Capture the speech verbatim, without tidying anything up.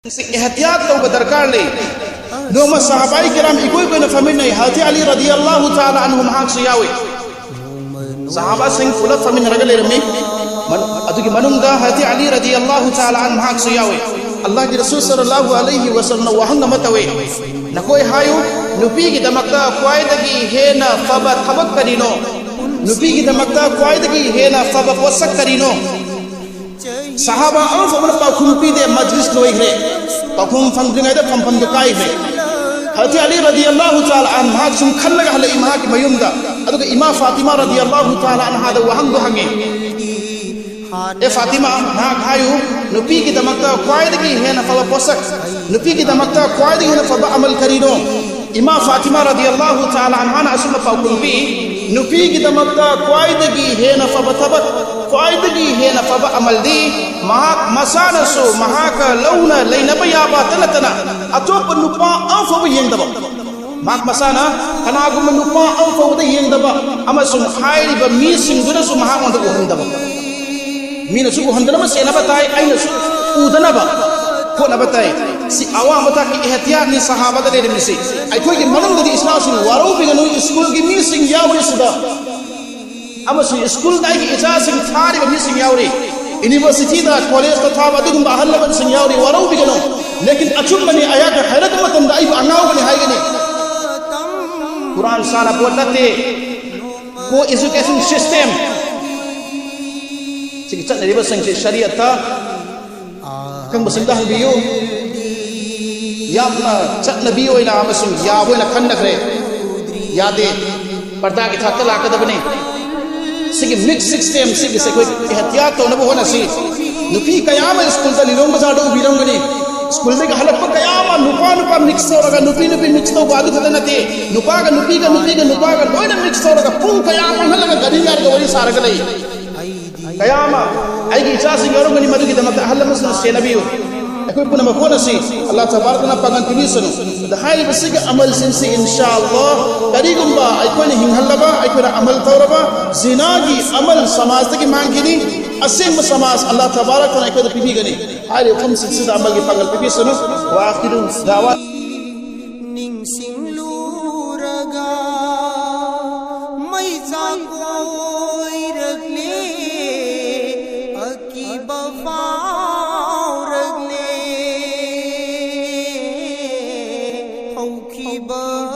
ꯑꯦꯍꯇꯤꯌꯥꯠ ꯇꯧꯕ ꯗꯔꯀꯥꯔ ꯂꯩ꯫ ꯅꯣꯡꯃ ꯁꯍꯥꯕꯥꯏ ꯀꯤꯔꯥꯝ ꯏꯀꯣꯏ ꯀꯣꯏꯅ ꯐꯝꯃꯤꯟꯅꯩ꯫ ꯍꯖꯔꯠ ꯑꯂꯤ ꯔꯗꯤꯌꯜꯂꯥꯍꯨ ꯇꯥꯂꯥ ꯑꯟꯍꯨ ꯃꯍꯥꯛꯁꯨ ꯌꯥꯎꯏ꯫ ꯁꯍꯥꯕꯥꯁꯤꯡ ꯄꯨꯂꯞ ꯐꯝꯃꯤꯟꯅꯔꯒ ꯂꯩꯔꯝꯃꯤ꯫ ꯃꯟ-, ꯑꯗꯨꯒꯤ ꯃꯅꯨꯡꯗ ꯍꯖꯔꯠ ꯑꯂꯤ ꯔꯗꯤꯌꯜꯂꯥꯍꯨ ꯇꯥꯂꯥ ꯑꯟꯍꯨ ꯃꯍꯥꯛꯁꯨ ꯌꯥꯎꯏ꯫ ꯑꯜꯂꯥꯍꯒꯤ ꯔꯁꯨꯜ ꯁꯜꯂꯜꯂꯥꯍꯨ ꯑꯂꯩꯍꯤ ꯋꯁꯜꯂꯝꯅ ꯋꯥꯍꯪ ꯑꯃ ꯇꯧꯏ, "ꯅꯈꯣꯏ ꯍꯥꯏꯌꯨ, ꯅꯨꯄꯤꯒꯤꯗꯃꯛꯇ ꯈ꯭ꯋꯥꯏꯗꯒꯤ ꯍꯦꯟꯅ ꯐꯕ ꯊꯕꯛ ꯀꯔꯤꯅꯣ? ꯅꯨꯄꯤꯒꯤꯗꯃꯛꯇ ꯈ꯭ꯋꯥꯏꯗꯒꯤ ꯍꯦꯟꯅ ꯐꯕ ꯄꯣꯠꯁꯛ ꯀꯔꯤꯅꯣ?" ꯁꯍꯥꯕꯥ ꯑꯃꯐꯥꯎꯕꯅ ꯄꯥꯎꯈꯨꯝ ꯄꯤꯗꯦ꯫ ꯃꯖꯂꯤꯁ ꯂꯣꯏꯈ꯭ꯔꯦ꯫ ꯄꯥꯎꯈꯨꯝ ꯐꯪꯗ꯭ꯔꯤꯉꯩꯗ ꯐꯝꯐꯝꯗꯨ ꯀꯥꯏꯈ꯭ꯔꯦ꯫ ꯍꯖꯔꯠ ꯑꯂꯤ ꯔꯗꯤꯌꯜꯂꯥꯍꯨ ꯇꯥꯂꯥ ꯑꯟꯍꯨ ꯃꯍꯥꯛ ꯁꯨꯝ ꯈꯜꯂꯒ ꯍꯜꯂꯛꯏ ꯃꯍꯥꯛꯀꯤ ꯃꯌꯨꯝꯗ꯫ ꯑꯗꯨꯒ ꯏꯃꯥ ꯐꯥꯇꯤꯃꯥ ꯔꯗꯤꯌꯜꯂꯥꯍꯨ ꯇꯥꯂꯥ ꯑꯟꯍꯥꯗ ꯋꯥꯍꯪꯗꯣ ꯍꯪꯉꯤ, "ꯑꯦ ꯐꯥꯇꯤꯃꯥ, ꯅꯍꯥꯛ ꯍꯥꯏꯌꯨ, ꯅꯨꯄꯤꯒꯤꯗꯃꯛꯇ ꯈ꯭ꯋꯥꯏꯗꯒꯤ ꯍꯦꯟꯅ ꯐꯕ ꯄꯣꯠꯁꯛ, ꯅꯨꯄꯤꯒꯤꯗꯃꯛꯇ ꯈ꯭ꯋꯥꯏꯗꯒꯤ ꯍꯦꯟꯅ ꯐꯕ ꯑꯃꯜ ꯀꯔꯤꯅꯣ?" ꯏꯃꯥ ꯐꯥꯇꯤꯃꯥ ꯔꯗꯤꯌꯜꯂꯥꯍꯨ ꯇꯥꯂꯥ ꯑꯟꯍꯥꯅ ꯑꯁꯨꯝꯅ ꯄꯥꯎꯈꯨꯝ ꯄꯤ, "ꯅꯨꯄꯤꯒꯤꯗꯃꯛꯇ ꯈ꯭ꯋꯥꯏꯗꯒꯤ ꯍꯦꯟꯅ ꯐꯕ ꯊꯕꯛ, ꯈ꯭ꯋꯥꯏꯗꯒꯤ ꯍꯦꯟꯅ ꯐꯕ ꯑꯃꯜꯗꯤ ꯃꯍꯥꯛ ꯃꯁꯥꯅꯁꯨ ꯃꯍꯥꯛꯀ ꯂꯧꯅ ꯂꯩꯅꯕ ꯌꯥꯕꯇ ꯅꯠꯇꯅ ꯑꯇꯣꯞꯄ ꯅꯨꯄꯥ ꯑꯃꯐꯥꯎꯕ ꯌꯦꯡꯗꯕ, ꯃꯍꯥꯛ ꯃꯁꯥꯅ ꯀꯅꯥꯒꯨꯝꯕ ꯅꯨꯄꯥ ꯑꯃꯐꯥꯎꯕꯗ ꯌꯦꯡꯗꯕ ꯑꯃꯁꯨꯡ ꯍꯥꯏꯔꯤꯕ ꯃꯤꯁꯤꯡꯗꯨꯅꯁꯨ ꯃꯍꯥꯛꯉꯣꯟꯗ ꯎꯍꯟꯗꯕ꯫ ꯃꯤꯅꯁꯨ ꯎꯍꯟꯗꯅꯕ ꯁꯦꯟꯅꯕ ꯇꯥꯏ, ꯑꯩꯅꯁꯨ ꯎꯗꯅꯕ ꯍꯣꯠꯅꯕ ꯇꯥꯏ"꯫ ꯁꯤ ꯑꯋꯥꯡꯕ ꯊꯥꯛꯀꯤ ꯑꯦꯍꯇꯤꯌꯥꯠꯅꯤ ꯁꯍꯥꯕꯥꯗ ꯂꯩꯔꯝꯃꯤꯁꯤ꯫ ꯑꯩꯈꯣꯏꯒꯤ ꯃꯅꯨꯡꯗꯗꯤ ꯏꯆꯥꯁꯤꯡ ꯋꯥꯔꯧꯕꯤꯒꯅꯨ, ꯁ꯭ꯀꯨꯜꯒꯤ ꯃꯤꯁꯤꯡ ꯌꯥꯎꯔꯤ ꯁꯤꯗ, ꯑꯃꯁꯨꯡ ꯁ꯭ꯀꯨꯜꯗ ꯑꯩꯒꯤ ꯏꯆꯥꯁꯤꯡ ꯊꯥꯔꯤꯕ ꯃꯤꯁꯤꯡ ꯌꯥꯎꯔꯤ, ꯌꯨꯅꯤꯚꯔꯁꯤꯇꯤꯗ, ꯀꯣꯂꯦꯖꯇ ꯊꯥꯕ ꯑꯗꯨꯒꯨꯝꯕ ꯑꯍꯜ ꯂꯃꯟꯁꯤꯡ ꯌꯥꯎꯔꯤ, ꯋꯥꯔꯧꯕꯤꯒꯅꯨ꯫ ꯂꯦꯀꯤꯟ ꯑꯆꯨꯝꯕꯅꯤ, ꯑꯩꯍꯥꯛꯅ ꯍꯥꯏꯔꯛꯄ ꯃꯇꯝꯗ ꯑꯩꯕꯨ ꯑꯉꯥꯎꯕꯅꯤ ꯍꯥꯏꯒꯅꯤ꯫ ꯀꯨꯔꯥꯟ ꯁꯥꯟꯅꯄꯣꯠ ꯅꯠꯇꯦ꯫ ꯀꯣ ꯑꯦꯖꯨꯀꯦꯁꯟ ꯁꯤꯁꯇꯦꯝ ꯁꯤꯒꯤ ꯆꯠꯅꯔꯤꯕꯁꯤꯡꯁꯤ ꯁꯔꯤꯌꯠꯇ ꯈꯪꯕꯁꯤꯡꯗ ꯍꯪꯕꯤꯌꯨ꯫ ꯌꯥꯝꯅ ꯆꯠꯅꯕꯤ ꯑꯣꯏꯅ ꯑꯃꯁꯨꯡ ꯌꯥꯕ ꯑꯣꯏꯅ ꯈꯟꯅꯈ꯭ꯔꯦ꯫ ꯌꯥꯗꯦ꯫ ꯄꯔꯗꯥꯒꯤ ꯊꯥꯛꯇ ꯂꯥꯛꯀꯗꯕꯅꯤ꯫ ꯁꯤꯒꯤ ꯃꯤꯛꯁ ꯁꯤꯁꯇꯦꯝ ꯁꯤꯒꯤꯁꯦ ꯑꯩꯈꯣꯏ ꯑꯦꯍꯇꯤꯌꯥꯠ ꯇꯧꯅꯕ ꯍꯣꯠꯅꯁꯤ꯫ ꯅꯨꯄꯤ ꯀꯌꯥ ꯑꯃ ꯁ꯭ꯀꯨꯜꯗ ꯂꯤꯂꯣꯡ ꯕꯖꯥꯔꯗ ꯎꯕꯤꯔꯝꯒꯅꯤ꯫ ꯁ꯭ꯀꯨꯜꯗꯒꯤ ꯍꯜꯂꯛꯄ ꯀꯌꯥ ꯑꯃ ꯅꯨꯄꯥ ꯅꯨꯄꯥ ꯃꯤꯛꯁ ꯇꯧꯔꯒ, ꯅꯨꯄꯤ ꯅꯨꯄꯤ ꯃꯤꯛꯁ ꯇꯧꯕ ꯑꯗꯨ ꯈꯛꯇ ꯅꯠꯇꯦ, ꯅꯨꯄꯥꯒ ꯅꯨꯄꯤꯒ, ꯅꯨꯄꯤꯒ ꯅꯨꯄꯥꯒ ꯂꯣꯏꯅ ꯃꯤꯛꯁ ꯇꯧꯔꯒ ꯄꯨꯡ ꯀꯌꯥ ꯃꯥꯡꯍꯜꯂꯒ ꯒꯥꯔꯤ ꯒꯥꯔꯤꯗ ꯋꯥꯔꯤ ꯁꯥꯔꯒ ꯂꯩ꯫ ꯀꯌꯥ ꯑꯃ ꯑꯩꯒꯤ ꯏꯆꯥꯁꯤꯡ ꯌꯥꯎꯔꯝꯒꯅꯤ, ꯃꯗꯨꯒꯤꯗꯃꯛꯇ ꯑꯍꯜ ꯂꯃꯟꯁꯤꯡꯅ ꯁꯦꯟꯅꯕꯤꯌꯨ꯫ ꯑꯩꯈꯣꯏ ꯄꯨꯝꯅꯃꯛ ꯍꯣꯠꯅꯁꯤ, ꯑꯜꯂꯥꯍ ꯇꯕꯥꯔꯛꯅ ꯄꯥꯡꯒꯟ ꯄꯤꯕꯤꯁꯅꯨ꯫ ꯑꯗ ꯍꯥꯏꯔꯤꯕꯁꯤꯒꯤ ꯑꯃꯜꯁꯤꯡꯁꯤ ꯏꯟꯁꯥ ꯑꯜꯂꯥꯍ ꯀꯔꯤꯒꯨꯝꯕ ꯑꯩꯈꯣꯏꯅ ꯍꯤꯡꯍꯜꯂꯕ, ꯑꯩꯈꯣꯏꯅ ꯑꯃꯜ ꯇꯧꯔꯕ, ꯖꯤꯅꯥꯒꯤ ꯑꯃꯜ ꯁꯃꯥꯖꯇꯒꯤ ꯃꯥꯡꯈꯤꯅꯤ꯫ ꯑꯁꯦꯡꯕ ꯁꯃꯥꯖ ꯑꯜꯂꯥꯍ ꯇꯕꯥꯔꯛ ꯇꯥꯂꯥꯅ ꯑꯩꯈꯣꯏꯗ ꯄꯤꯕꯤꯒꯅꯤ꯫ ꯍꯥꯏꯔꯤꯕ ꯋꯥꯐꯝꯁꯤꯡꯁꯤꯗ ꯑꯃꯒꯤ ꯄꯥꯡꯒꯜ ꯄꯤꯕꯤꯁꯅꯨ꯫ ꯋꯥ ꯑꯥꯈꯤꯔꯨ ꯗꯥꯋꯥ